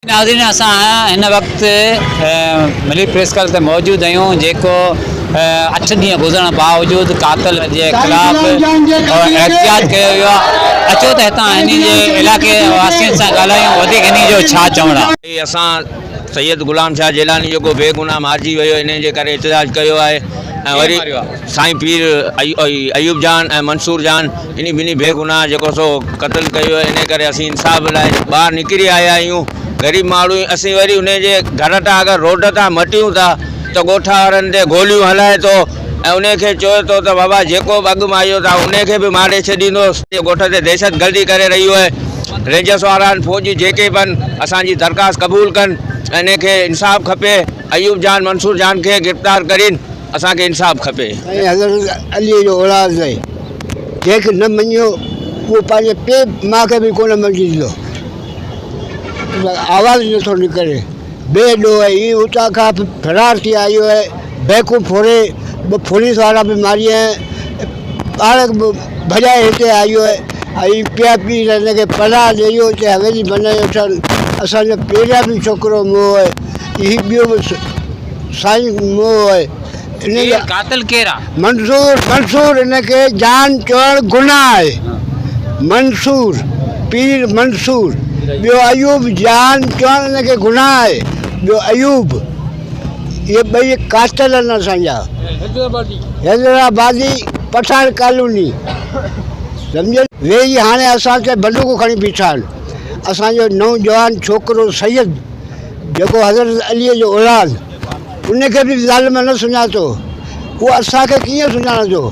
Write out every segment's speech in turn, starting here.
ناظرين اسان هن وقت ملير پريس ڪلب تي موجود آهيون جيڪو اٺ ڏينهن گذرڻ باوجود قاتل جي خلاف احتجاج ڪيو ويو آهي اچو ته هتان هني جي علائقي واسين سان ڳالهايون وڌيڪ هني جو ڇا چوڻ آهي. اسان سيد غلام شاهه جيلاني جيڪو بي گناهه مارجي ويو انهي جي ڪري احتجاج ڪيو آهي ۽ وري سائين پير ايوب جان ۽ منصور جان انهي ٻنهي بي گناهه جيڪو سو قتل ڪيو آهي انهي ڪري اسين انصاف لاء ٻاهر نڪري آيا آهيون غريب ماڻهو آهيون اسين وري انهي جي گهر تان اگر روڊ تان مٽيون ٿا ته ڳوٺ وارن تي گوليون هلائي ٿو ۽ انهي کي چوي ٿو ته بابا جيڪو به اڳ مان آيو ته آئون انهي کي به ماري ڇڏيندوس. ڳوٺ تي دهشت گردي ڪري رهيو آهي رينجرس وارا ۽ فوجي جيڪي به آهن اسان جي درخواست قبول ڪن ۽ انهي کي انصاف کپي ايوب جان منصور جان کي گرفتار ڪرين اسان کي انصاف کپي. سائين حضرت علي جو اولاد آهي جنهن کي نه مڃيو اهو پنهنجي پيء ماء کي به ڪونه مڃيندو آواز نٿو نڪري بي ڏوهه آهي هي اتان کان فرار ٿي آيو آهي بيڪون ڦري ٻه پوليس وارا به ماري آيا پاڻ به ڀڄائي هتي آيو آهي ۽ پيا پير هن کي پناهه ڏيئي اتي حويلي بنائي اٿن اسانجو پهريان به ڇوڪرو مئو آهي هي ٻيو به سائين مئو آهي ان ڪير قاتل ڪير آ؟ منصور منصور ان کي جان چوڻ گناهه آهي منصور پير منصور ٻيو ايوب جان چوڻ ان کي گناهه آهي ٻيو ايوب اهي ٻئي قاتل آهن اسان جا حيدرآبادي پٺاڻ ڪالوني سمجهيو ويهي هاڻي اسان تي بندوقون کڻي بيٺا آهن اسان جو نوجوان ڇوڪرو سيد جيڪو حضرت علي جو اولاد ان کي به ظالم نه سڃاتو اهو اسان کي ڪيئن سڃاڻندو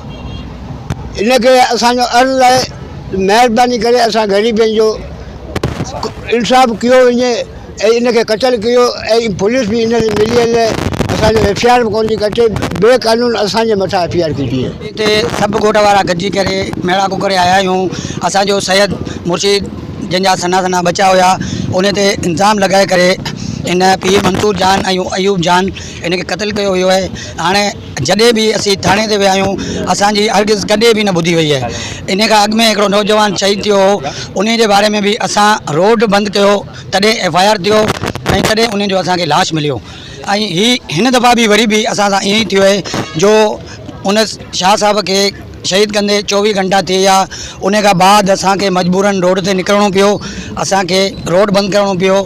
ان کي اسان جو عرض آهي مهرباني ڪري اسان غريبن جو انصاف ڪيو وڃي ۽ ان کي قتل ڪيو ۽ پوليس به ان سان ملي هلي اسان جو ايف I R به ڪونه ٿي ڪٽي بي قانون اسان جي مٿان ايف I R ڪٽي. هتي سڀ ڳوٺ وارا گڏجي ڪري ميڙاڪو ڪري آيا آهيون اسان جو سيد مرشيد جنهن جا سنها سنها ٻچا هيا ان تي الزام لڳائي ڪري ان پير منصور جان ۽ ايوب جان ان کي قتل ڪيو ويو آهي هاڻي جڏهن به اسين ٿاڻي تي ويا آهيون اسان جي هرگز ڪڏهن به نه ٻڌي وئي آهي ان کان اڳ ۾ هڪڙو نوجوان شهيد ٿيو هو ان جي باري ۾ به اسان روڊ بند ڪيو تڏهن ايف I R ٿيو ۽ تڏهن ان جو اسان کي لاش مليو ۽ هي هن دفعا به وري به اسان سان ائين ئي ٿيو آهي جو ان شاهه صاحب کي شهيد ڪندي چوويهه گهنٽا ٿي ويا ان کان بعد اسان کي مجبورن روڊ تي نڪرڻو پيو اسان کي روڊ بند ڪرڻو پيو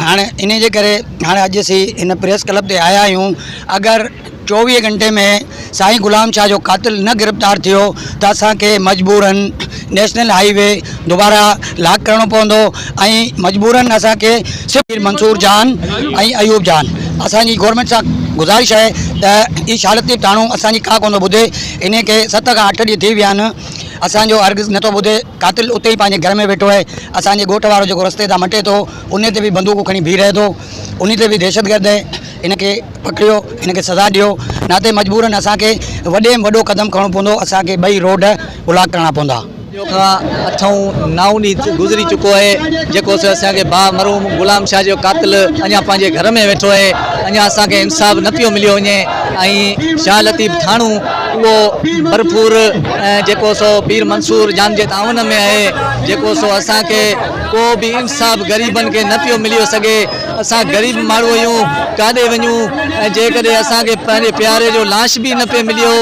هاڻي ان جي ڪري هاڻي اڄ اسين هن پريس ڪلب تي آيا آهيون اگر چوويهه گهنٽي ۾ سائين غلام شاهه جو قاتل نه گرفتار ٿيو ته اسان کي مجبورن نيشنل هائي وي دوباره لاڪ ڪرڻو پوندو ۽ مجبورن اسان کي صرف منصور جان ۽ ايوب جان اسان جي گورنمينٽ سان گذارش آهي ته هي شاهه لطيف ٿاڻو اسان جي ڪا ڪونه ٿو ٻڌي انهي کي ست کان اٺ ڏينهن ٿي ويا آهن اسان جو هرگز نٿو ٻڌي قاتل اتي ئي پنهنجي گهر ۾ ويٺو آهي اسان جي ڳوٺ وارو جيڪو رستي تان مٽي ٿو انهي تي به بندوقون کڻي بيهي رهي ٿو انهي تي به دهشتگرد آهي ان کي پڪڙيو ان کي سزا ڏيو نه ته مجبورن اسان کي وڏي ۾ وڏو قدم کڻڻو پوندو اسان کي ٻئي روڊ بلاڪ ڪرڻا پوندا. اڄ کان اٺون نائون ڏينهن گذري چڪو آهي جيڪو سو اسان کي ڀاء مرحوم غلام شاهه جو قاتل اڃا پنهنجي گهر ۾ ويٺو آهي اڃا اسان کي انصاف نه پيو مليو وڃي ۽ شاهه لطيف ٿاڻو اهو ڀرپور جيڪو سو پير منصور جان جي تعاون ۾ آهي جيڪو سو اسان کي ڪو به انصاف غريبن کي نه پيو مليو سگهي اسان غريب ماڻهو آهيون ڪاڏي وڃون ۽ جيڪڏهن اسان کي پنهنجي پياري جو لاش به نه پئي مليو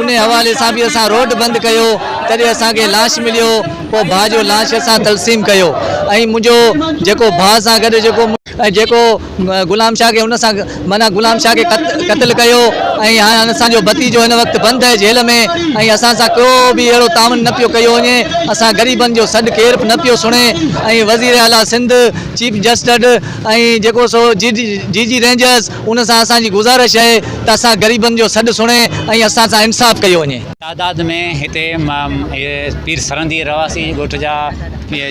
انهي حوالي سان به اسان روڊ بند ڪيو تڏهن اسان کي لاش مليو پوء ڀاء جو لاش اسان تلسيم ڪيو ۽ منهنجو جيڪو ڀاء سان گڏ جيڪو ۽ جيڪو غلام شاهه کي ان سان معنيٰ غلام شاهه کي قتل ڪيو ۽ هاڻ اسان جو ڀتيجو هن وقت بند آهي جيل ۾ ۽ اسان سان ڪو به اهڙو تعاون نه پيو ڪيو وڃي اسان غريبن جو سڏ ڪير به نه پيو سڻي ۽ وزير اعليٰ سنڌ چيف جسٽڊ ۽ جيڪو سو جي ڊي جي رينجرز ان سان اسان جي گذارش آهي ته اسان غريبن جو سڏ سڻي ۽ اسان سان انصاف ڪيو وڃي. تعداد ۾ هتي پير سرهندي رهواسي ڳوٺ جا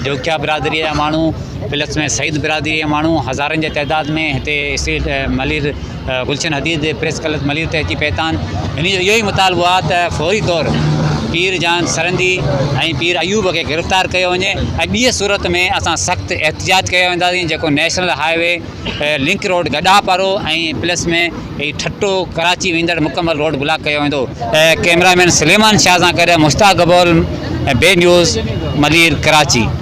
جوکيا برادري جا ماڻهو پلس ۾ سعيد برادري جا ماڻهو هزارن جي تعداد ۾ هتي street Malir Gulshan Hadeed press club Malir تي اچي پهتا آهن هن جو اهو ئي مطالبو آهي ته فوري طور پير جان سرهندي ۽ پير ايوب کي گرفتار ڪيو وڃي ۽ ٻي صورت ۾ اسان سخت احتجاج ڪيو وينداسين جيڪو national highway link road Gadap وارو ۽ پلس ۾ هي ٺٽو ڪراچي ويندڙ مڪمل روڊ بلاڪ ڪيو ويندو. ڪئميرا مين سليمان شاهه سان گڏ مشتاق گبول، بي نيوز، ملير، ڪراچي.